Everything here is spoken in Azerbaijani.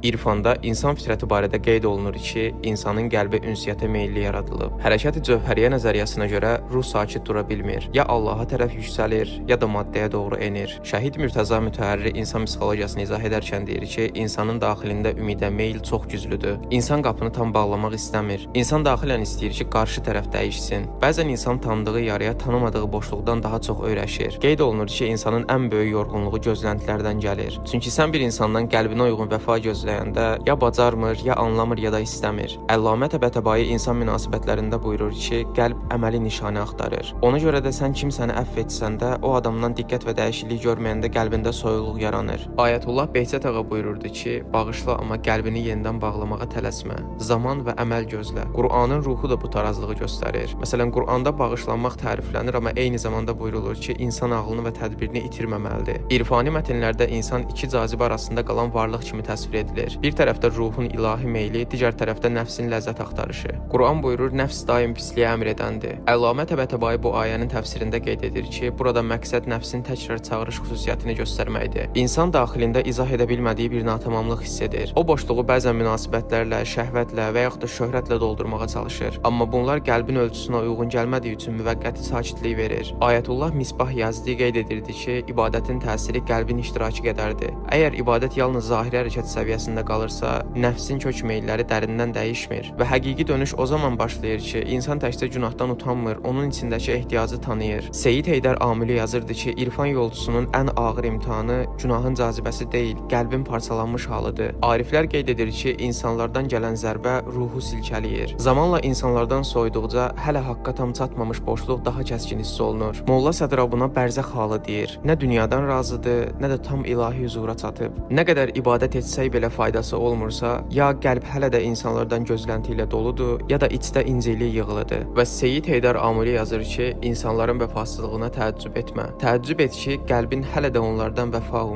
İrfanda insan fitrəti barədə qeyd olunur ki, insanın qəlbi ünsiyyətə meyilli yaradılıb. Hərəkət-i cövhəriyyə nəzəriyyəsinə görə ruh sakit dura bilmir. Ya Allaha tərəf yüksəlir, ya da maddəyə doğru enir. Şəhid Mürtəza Mütəhərri insan psixologiyasını izah edərkən deyir ki, insanın daxilində ümidə meyl çox güclüdür. İnsan qapını tam bağlamaq istəmir. İnsan daxilən istəyir ki, qarşı tərəf dəyişsin. Bəzən insan tanıdığı yarıya tanımadığı boşluqdan daha çox öyrəşir. Qeyd olunur ki, insanın ən böyük yorğunluğu gözləntilərdən gəlir. Çünki sən bir insandan qəlbinə uyğun vəfa gözləyəndə ya bacarmır, ya anlamır, ya da istəmir. Əllamə Təbətəbai insan münasibətlərində buyurur ki, qəlb əməli nişanə axtarır. Ona görə də sən kimsəni əfv etsən də, o adamdan diqqət və dəyişiklik görməyəndə qəlbində soyuqluq yaranır. Ayətullah Behçət ağa buyururdu ki, bağışla, amma qəlbini yenidən bağlamağa tələsmə. Zaman və əməl gözlə. Qur'anın ruhu da bu tarazlığı göstərir. Məsələn, Qur'anda bağışlanmaq təriflənir, amma eyni zamanda buyurulur ki, insan ağlını və tədbirini itirməməlidir. İrfani mətnlərdə insan iki cazibə arasında qalan varlıq kimi təsvir edilir. Bir tərəfdə ruhun ilahi meyli, digər tərəfdə nəfsin ləzzət axtarışı. Quran buyurur, nəfs daim pisliyə əmr edəndir. Əllamə Təbətəbai bu ayənin təfsirində qeyd edir ki, burada məqsəd nəfsin təkrar çağırış xüsusiyyətini göstərməkdir. İnsan daxilində izah edə bilmədiyi bir natamamlıq hiss edir. O boşluğu bəzən münasibətlərlə, şəhvətlə və yaxud da şöhrətlə doldurmağa çalışır. Amma bunlar qəlbin ölçüsünə uyğun gəlmədiyi üçün müvəqqəti sakitlik verir. Ayətullah Misbah Yazdi qeyd edirdi ki, ibadətin təsiri qəlbin iştirakı qədərdir. Əgər ibadət yalnız zahiri hərəkət səviyyəsində qalırsa, nəfsin kök meylləri dərindən dəyişmir və həqiqi dönüş o zaman başlayır ki, insan təkcə günahdan utanmır, onun içindəki ehtiyacı tanıyır. Seyid Heydər Amili yazırdı ki, irfan yolçusunun ən ağır imtahanı günahın cazibəsi deyil, qəlbin parçalanmış halıdır. Ariflər qeyd edir ki, insanlardan gələn zərbə ruhu silkələyir. Zamanla insanlardan soyuduqca hələ haqqa tam çatmamış boşluq daha kəskin hiss olunur. Molla Sədra buna bərzəx halı deyir. Nə dünyadan razıdır, nə də tam ilahi hüzura çatıb. Nə qədər ibadət etsək belə faydası olmursa, ya qəlb hələ də insanlardan gözlənti ilə doludur, ya da içdə incilik yığılıdır. Və Seyid Heydər Amuli yazır ki, insanların vəfasızlığına təəccüb etmə. Təəccüb et ki, qəlbin hələ də onlardan vəfa umur.